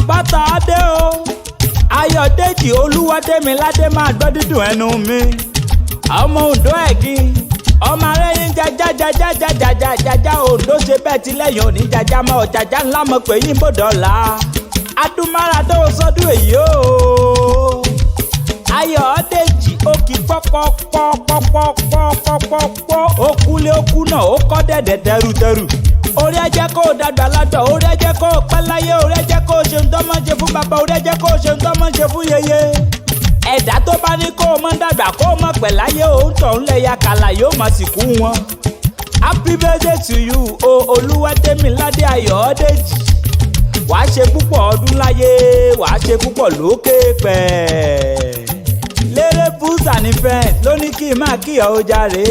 Àpáta adé o, Ayọ̀dèjì Olúwadémiládé, máa gbọ́ dídùn ẹnu mi. Ọmọ Oǹdó ẹ̀gín, ọmọ arẹ́yìn jajajajajajajaja Oǹdó ṣe bẹ́ẹ̀ tí lẹ́yìn òní jaja mọ́ ọ̀jaja ńlá mọ̀ pé yín bòdọ̀là adúmáradó sọdún èyí o. Ayọ̀dèjì ó kì pọ́pọ́pọ́pọ́pọ́pọ́pọ́, ó kúlé, ó kú náà, ó kọ́ dẹ̀dẹ̀ tẹrutẹru. Orí ẹjẹ́ kó o dàgbà ládọ̀, orí ẹjẹ́ kó o pẹ́ láyé, orí ẹjẹ́ kó o ṣe ń tọ́mọ́ ṣe fún bàbá, orí ẹjẹ́ kó o ṣe ń tọ́mọ́ ṣe fún yeye. Ẹ̀dá tó bá ní kó o mọ́ dàgbà, kó o mọ̀ pẹ̀ láyé, òun tọ̀ ń lẹ̀ya kàlà yóò mọ̀ sí kú wọn. Happy birthday to you o, Olúwadémiládé Ayọ̀dèjì. Wàá ṣe púpọ̀ ọdún láyé, wàá ṣe púpọ̀ lókè pẹ̀. Lérè Foods and Event ló ní kí n máa kí ọ ó jàre.